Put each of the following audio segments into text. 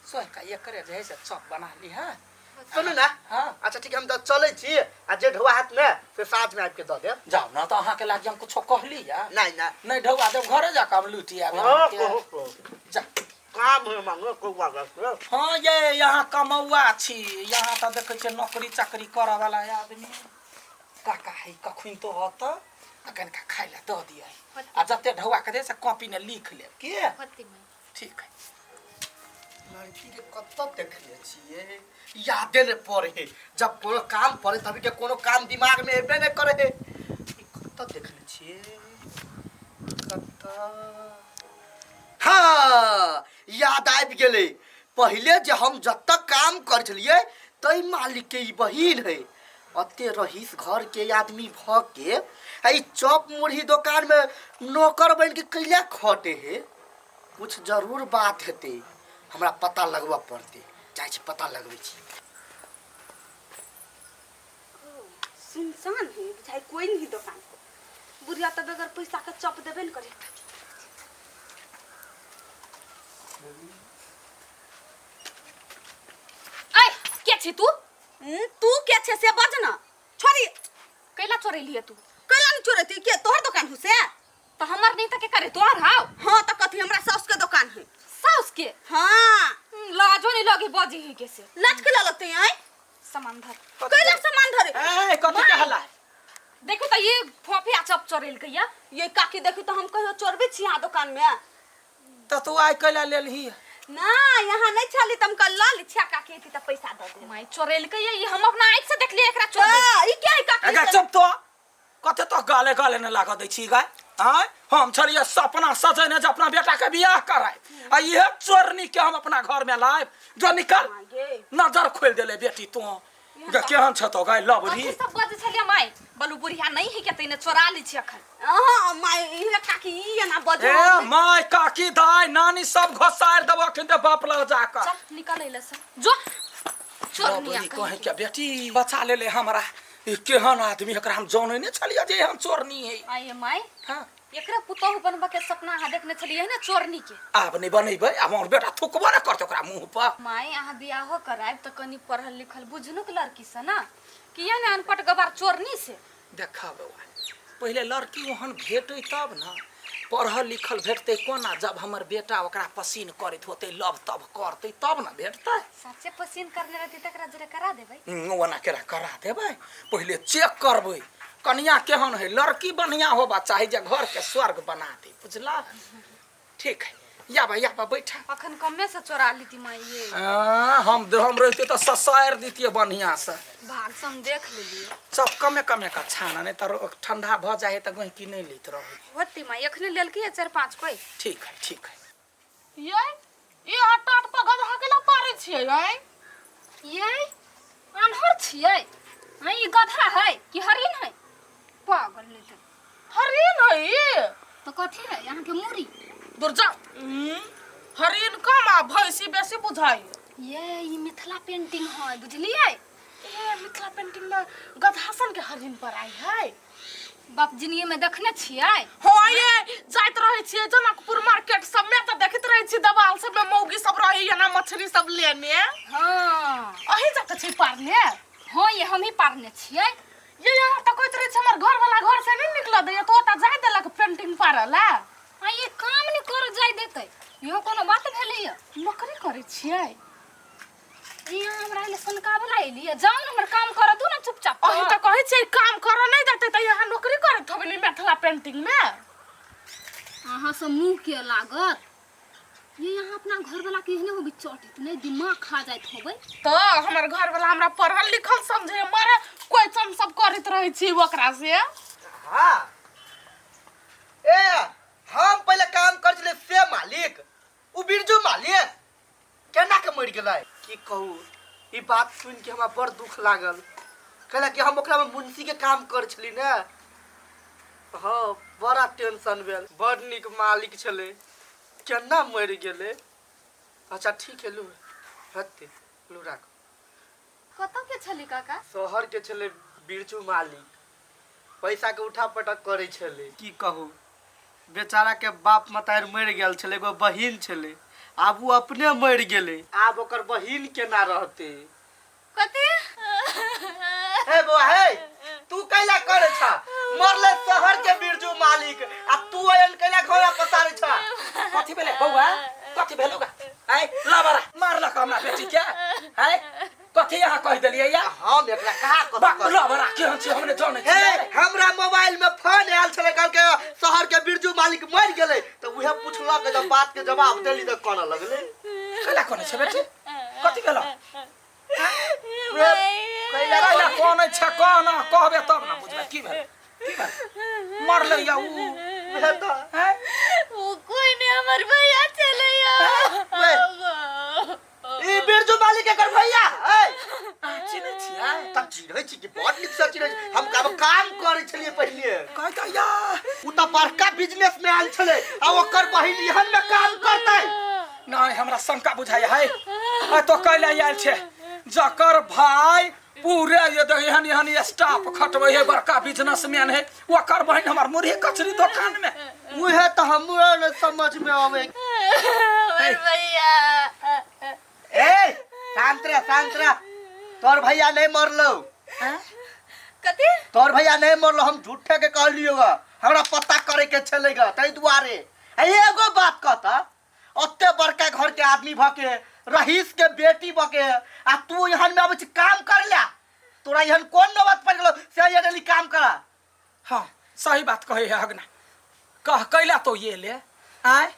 सोहि का एकरे जे है से चॉप बना ली है। सुनू ना। हाँ। अच्छा ठीक है, हम तऽ चलै छी आ जे ढौआ हाथ ने से साँझ में आबि के दऽ देब। जाउ ना तऽ अहाँके लागी हम कुछो कहली या नहीं नहीं। नहीं ढौआ देब, घरे जाके हम लूटि आयब। हाँ, अहाँके। कहू, कहू। जा। काम है मांगो कौआ गाछ के। हाँ ये यहाँ कमौआ छी, यहाँ तऽ देखै छियै नौकरी चाकरी करऽ वाला आदमी। काका है कखन तो होत आ कनिका खाइ लए दऽ दियै आ जते ढौआ के दे से कॉपी ने लिख लेब की। होती में। ठीक है। लड़की के कतऽ देखने छियै यादे नहीं पड़े है, जब कोनो काम पड़े तभी के कोनो काम दिमाग में एबे नहीं करे है। ई कतऽ देखने छियै कतऽ? हाँ याद आबि गेलै, पहिले जे हम जतऽ काम करै छलियै तै मालिक के ई बहिन है। अते रहीस घर के आदमी भ के आ ई चॉप मुरही दोकान में नौकर बन के कैला खटे है। कुछ जरूर बात हेतै, हमरा पता लगबऽ पड़तै। जाइ छी पता लगबै छी। सुनसान है बुझाइ, कोई नहीं दोकान को। बुढ़िया तऽ बगैर पैसा के चॉप देबे ने करे। ऐ के छी तू? तू के छे से बज ना। छोड़ी। कैला चोरेलिए तू? कैला नहीं चोरेती के तोहर दुकान हो से? तो हमर नहीं त के करे तोहर हाव? हां त कथी हमरा साउस के दुकान है। साउस के? हां। लाजो नहीं लगे बजी है के से। लाज के लगते हैं? सामान धर। कैला सामान धरे? ए कथी के हल्ला है? देखो त ये फोफी आ चप चोरेल के या। ये काकी देखी तो हम कहियो चोरबे छी यहाँ दुकान में। त तू आइ कैला लेलही? ना यहाँ नहीं छली त हम कल ल ली छिया काकी थी त पैसा the they. My चोरेल के ये हम अपना आँख से देखलिए एकरा चोर। हां ई के है काकी? अगा चुप तो कते तो गाले गाले न लागऽ दै छी गाय। आँय हम छलियै सपना सजेने जे अपना बेटा के बियाह कराय आ इहे चोरनी के हम अपना घर में लायब। जो निकल नजर खोल देले बेटी तू। गे केहन छ तो गाय लबरी। कथी सब बजै छलियै माय? बलू बुढ़िया नहीं है के तैने चोरा ली छी अखन। हां my इहे काकी ई एना बजै। ए my काकी दाय नानी सब घोसार देबो अखन ते बाप लग जाकर। चल निकल अइले से जो चोरनी लबरी कहे के बेटी बचा लेले हमरा। ई केहन आदमी एकरा हम जानै नै छलियै जे हम चोरनी है। आये my हां एकरा पुतोहु बनबा के सपना अहाँ देखने छलियै ने चोरनी के। आब नै बनेबै, आब हमर बेटा थुकबो नै करतै ओकरा मुंह पर। My अहाँ बियाहो करायब त कनी पढ़ल लिखल बुझनुक लड़की से ना, किया ने अनपढ़ गवार चोरनी से। देखा बौआ पहिले लड़की ओहन भेटै तब ना, पढ़ल लिखल भेटतै कोना जब हमर बेटा ओकरा पसीन करैत होतै, लव तब करतै तब ना भेटतै। सच्चे पसीन करने रहती तकरा जरा करा देबै। ओना केरा करा देबै, पहिले चेक करबै कनिया केहन है, लड़की बढ़िया होबा चाही जे घर के स्वर्ग बना दे, बुझला? ठीक है याबा याबा बैठा। अखन कमे से चोरा लीती माई ये। हम रहते तो ससार दीतिए बढ़िया से। भाग से हम देख लेलिए। सब कमे कमे का छाना नहीं तो ठंडा भ जाए तो गहिकी नहीं लेत रहे। होती माई अखने लेलकी है 4-5 कोई। ठीक है ठीक है। ये आटा आटा पर गधा केला पारे छियै आँय? ये अनहर छियै आँय, ई गधा है कि हरिन है? पागल नहीं तो। हरिन है ई? तो कथी है यहाँ के मुरी? दूर जा। हरिन कम आ भैंसी बेसी बुझाई। ये ई मिथिला पेंटिंग है बुझलियै? ए मिथिला पेंटिंग में गधा सन के हरिन पर आई है। बाप जिनगी में देखने छियै? हाँ ये जाइत रहै छियै जनकपुर मार्केट सब में त देखैत रहै छियै देवाल सब में मौगी सब रहै ना मछली सब लेने। हाँ। अही जाके छै पारने? हाँ ये हम ही पारने छियै। ये यहाँ त कहैत रहै छै हमर घर वाला घर से नहीं निकल दैया तो ओतऽ जाय देलक पेंटिंग पारऽ ला। हाँ ये काम नहीं कर जाय देतै, इहो कोनो बात भेलैया? नौकरी करै छियै? यहाँ हमरा ले सनकावे ला एलियै, जाउ ने हमर काम करऽ दू ने चुपचाप। अही त कहै छियै काम करऽ नहीं देतै त यहाँ नौकरी करैत होबै ने मिथिला पेंटिंग में। अहाँ सब मुँह के लागत ये यहाँ अपना घर वाला के एहने होबे चोट नहीं दिमाग खा जाइत होबे। तो हमर घर वाला हमरा पढ़ल लिखल समझे मारे क्वेश्चन सब करैत रहै छी ओकरा से। हां ए हम पहिले काम कर छले से मालिक उ बिरजू मालिक केना के मरि गेलै की कहू। ई बात सुन के हमरा बड़ दुख लागल, कहला कि हम ओकरा में मुंशी के काम कर छली ने। हाँ बड़ा टेंशन भेल, बड़ नीक मालिक छलै केना मरि गेलै। अच्छा ठीक है लू हेतै लू राख। कतऽ के छलै काका? शहर के छलै बिरजू मालिक, पैसा के उठा पटक करै छलै। की कहू बेचारा के बाप मतारि मरि गेल छलै, एगो बहिन छलै आब ओ अपने मरि गेलै, आब ओकर बहिन केना रहतै? कथी? हे बौआ हे, तू कैला करे छ? मरले शहर के बिरजू मालिक आ तू एहन कैला घोड़ा पसारे छ? कथी भेलै बौआ, कथी भेलौ गा? आय लबरा मारलक हमरा बेटी के। आय कथी अहाँ कहि देलियै या? हम एकरा कहाँ कथी बाप कहलियै? लबरा केहन छी हम नहि जानै हे छियै। हमरा मोबाइल में फोन आयल छलै, कहलकै शहर के बिरजू मालिक मरि गेलै, तऽ उहे पुछलक, जब बात के जवाब देली तऽ कानऽ लगलै। कैला कोने छै बेटी, कथी भेलौ? उहे कैला कैला कोने छै, कहना कहबे तब ने बुझबै की भेल, की भेल? मरलै या उ? उहे तऽ हैं? ओ कोई नहीं, हमर भैया चले या। ई बिरजू मालिक एकर भैया है। अहाँ चिन्है छियै? तब चिन्है छी कि बड़ नीक से चिन्है छी। हम काम काम करै छलियै पहिले। कहै तऽ या उ तऽ बड़का बिजनेस में आयल छलै आ ओकर बहिन एहन में काम करतै। नहीं, हमरा शंका बुझाइ है। आ तो कैला आयल छै जकर भाई पूरे ये देख एहन एहन स्टाफ खटबै है, बड़का बिजनेसमैन है, ओकर बहिन हमर मुरही कचरी दोकान में। उहे तऽ हमरो ने समझ में आबै। हमर भैया। ए शांत रह, शांत रह, तोर भैया नहीं मरलो। कथी? तोर भैया नहीं मरलो, हम झूठे के कहलियो गा, हमरा पता करे के छलै गा ताहि दुआरे। आ एगो बात कहता, ओते बड़का घर के आदमी भ के, रईस के बेटी भ के, आ तू एहन में अबै छी काम करे ला, तोरा एहन कोन नौबत पड़ि गेलो से ये डेली काम करा? हाँ सही बात कहे है हगना। कह कैला तो ये ले आय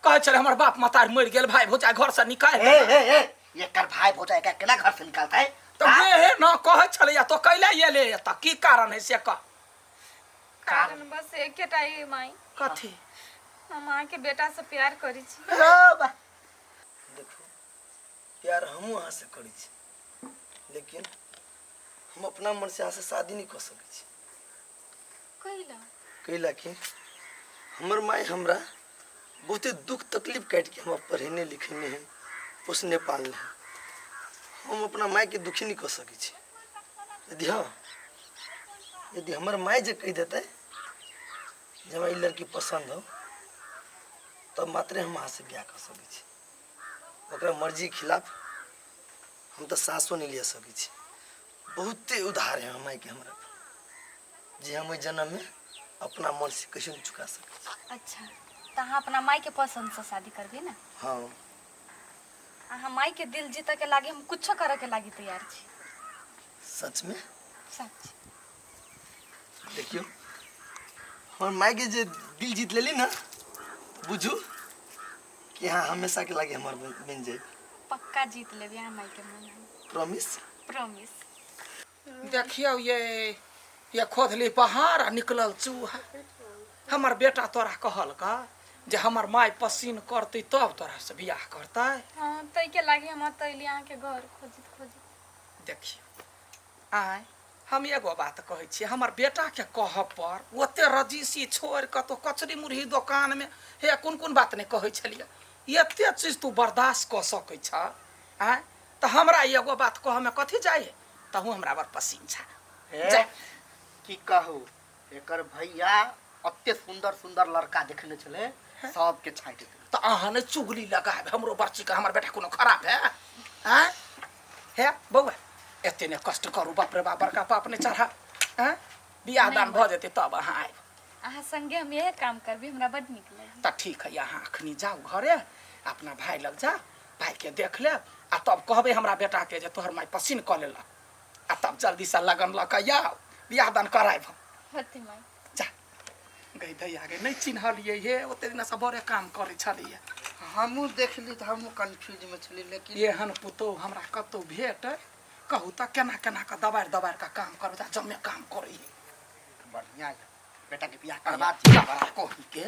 कहै छलै हमर बाप मतार मरि गेल, भाई भौजाई घर से निकालि ए ए ए एकर भाई भौजाई एकरा केना घर से निकालतै? तऽ हे न कहै छलै या तो कैला ये ले, तऽ की कारण है से कह। कारण बस एकेटा है माई। कथी? हम अहाँके बेटा से प्यार करै छी। देखू, प्यार हमहूँ अहाँसँ करै छी, लेकिन हम अपना मनसँ अहाँसँ शादी नहि कऽ सकै छी। कैला? कैला कि हमर माय हमरा बहुते दुख तकलीफ काटिके हमरा पढ़ेने लिखेने है, पोसने पालने है। हम अपना मायके दुखी नहि कऽ सकै छी। यदि हाँ, यदि हमर माय जे कहि देतै जे हमरा ई लड़की पसन्द हो, तब मात्रे हम अहाँसँ बियाह कऽ सकै छी। ओकरा मर्जीके खिलाफ हम तऽ साँसो नहि लिअ सकै छी। बहुते उधार है हमर मायके हमरा पर, जे हम ओहि जन्ममे अपना मनसँ कैसो नहि चुका सकै छी। अच्छा, तऽ अहाँ अपना मायके पसन्दसँ शादी करबै ने? हाँ। अहाँ मायके दिल जीतऽके लागी हम कुछो करऽके लागी तैयार छी। सचमे? सच। देखियौ, हमर मायके जे दिल जीत लेली ने, बुझू कि अहाँ हमेशाके लागी हमर बनि जायब। पक्का जीत लेबै अहाँ मायके मन। प्रॉमिस? प्रॉमिस। देखियौ ये खोदली पहाड़ आ निकलल चूहा। हमर बेटा तोरा कहलका जे हमर माय पसीन करतै तब तोरा से बियाह करतै। हाँ, ताहिके लागी हम एतऽ एलियै अहाँके घर खोजैत खोजैत। देखियौ आय हम एगो बात कहै छी, हमर बेटाके कहब पर ओते रजीसी छोड़ि कऽ तो कचरी मुरही दोकानमे हे कोन कोन बात नहि कहै छलियै, एते चीज तू बर्दाश्त कऽ सकै छह आँय, तऽ हमरा एगो बात कहऽमे कथी जाइ? तहू हमरा बड़ पसीन छ। हे, की कहू, एकर भैया अते सुंदर सुंदर लड़का देखने छलै, सबके छाटि देलकै। तऽ अहाँ नहि चुगली लगायब हमरो बच्चीके, हमर बेटा कोनो खराब है आँय? हे बौआ, एते ने कष्ट करू, बाप रे बाप, बड़का पाप नहि चढ़ा। आँय, बियाह दान भऽ जेतै तब अहाँ आयब। अहाँ संगे हम इएह काम करबै, हमरा बड नीक लागे। तऽ ठीक है, अहाँ अखनी जाउ घरे, अपना भाय लग जाउ, भायके देख लेब आ तब कहबै हमरा बेटाके जे तोहर माय पसीन कऽ लेलक, आ तब जल्दीसँ लगन लऽ कऽ आउ, बियाह दान करायब हम। होतै माय। जा गई दैया गे, नहि चिन्हलियै हे, ओते दिनासँ बड़े काम करै छलियै। हमहूँ देखली तऽ हमहूँ कन्फ्यूज में छली, लेकिन एहन पुतोहु हमरा कतहु भेट कहू तऽ केना केना कऽ दबारि दबारि कऽ काम करबै, जा जम्मे काम करै। बढ़िया है, बेटा के बियाह करबा दियौ। बड़ा कही के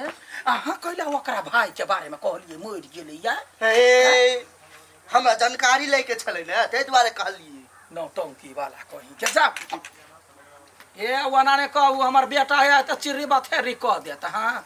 अहाँ कैला ओकरा भाई के बारे में कहलियै मरि गेलै या? हे, हमरा जानकारी लैके छलै ने, ताहि दुआरे कहलियै। नौटंकी वाला कही के जा। हे ओना नहि कहू, हमर बेटा है तऽ चिर्री बथेरी कऽ देत। हाँ।